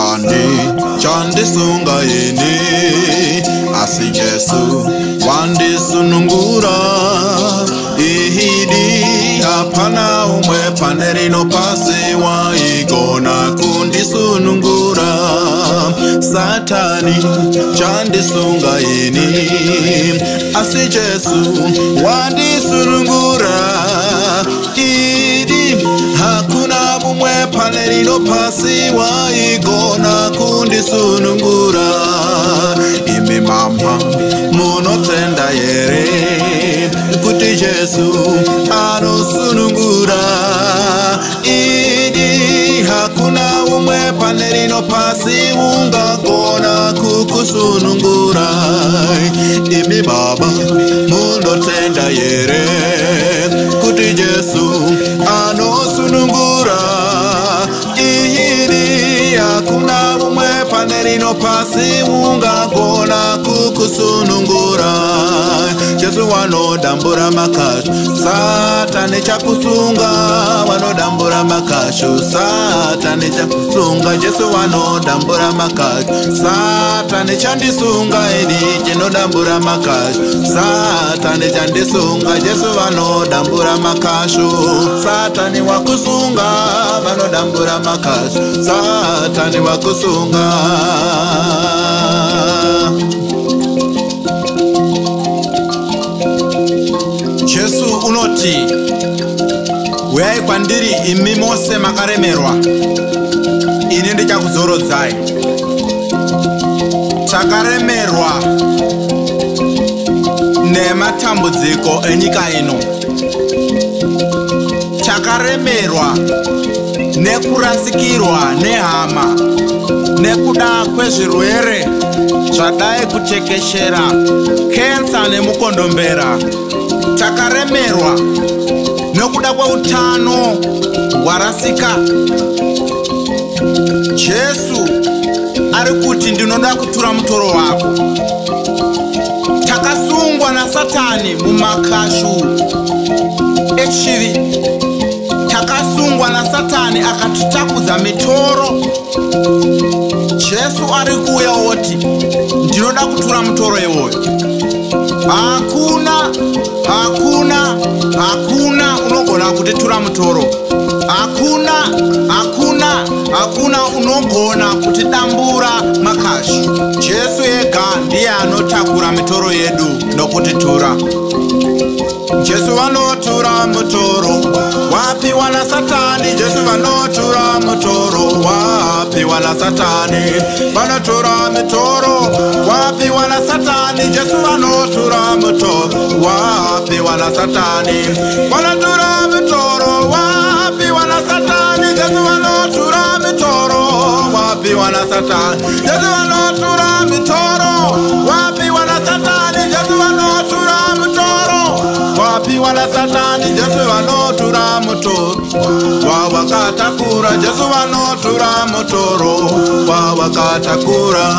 Satani chandisunga ini, asi Jesu wandisunungura. Ihidi hapana umwe pane rino pasi waigona kundisunungura. Satani chandisunga ini, asi Jesu wandisunungura. Idi hakuna mumwe pane rino pasi waigona kundisunungura. Imi mama munotenda here kuti Jesu anosunungura? Idi hakuna umwe pane rino pasi ungagona kukusunungura. Imi baba munotenda here kuti Jesu anosunungura? Idi hakuna umwe pane rino pasi ungagona kukusunungura. Jesu vanodambura makashu, Satani chakusunga. Vanodambura makashu, Satani chakusunga. Jesu vanodambura makashu, Satani chandisunga ini chinodambura makashu. Satani chandisunga, Jesu vanodambura makashu. Satani wakusunga, vanodambura makashu. Satani wakusunga. Jesu unoti, uyai kwandiri imi mose makaremerwa, ini ndichakuzorodzai. Takaremerwa nematambudziko enyika ino, takaremerwa nekurasikirwa nehama nekuda kwezvirwere zvadai kutekeshera, kensa nemukondombera. Takaremerwa nekuda kweutano hwarasika. Jesu ari kuti ndinoda kutura mutoro wako. Takasungwa naSatani mumakashu echivi, takasungwa naSatani akatitakudza mitoro. Jesu ari kuuya oti ndinoda kutura mutoro iwoyo. Hakuna, hakuna, hakuna unogona kutitura mutoro. Hakuna, hakuna, hakuna unogona kutidambura makashu. Jesu ega ndiye anotakura mitoro yedu nokutitura. Jesu vanotura mutoro wapiwa naSatani. Jesu vanotura mutoro wapiwa naSatani. Vanotura mitoro wapiwa naSatani. Jesu vanotura mutoro wapiwa naSatani. Vanotura mitoro wapiwa naSatani. Jesu vanotura mitoro wapiwa naSatani. Jesu vanotura mitoro wapiwa naSatani. Jesu vanotura mutoro wapiwa naSatani. Jesu vanotura mutoro wawakatakura. Jesu vanotura mutoro wawakatakura.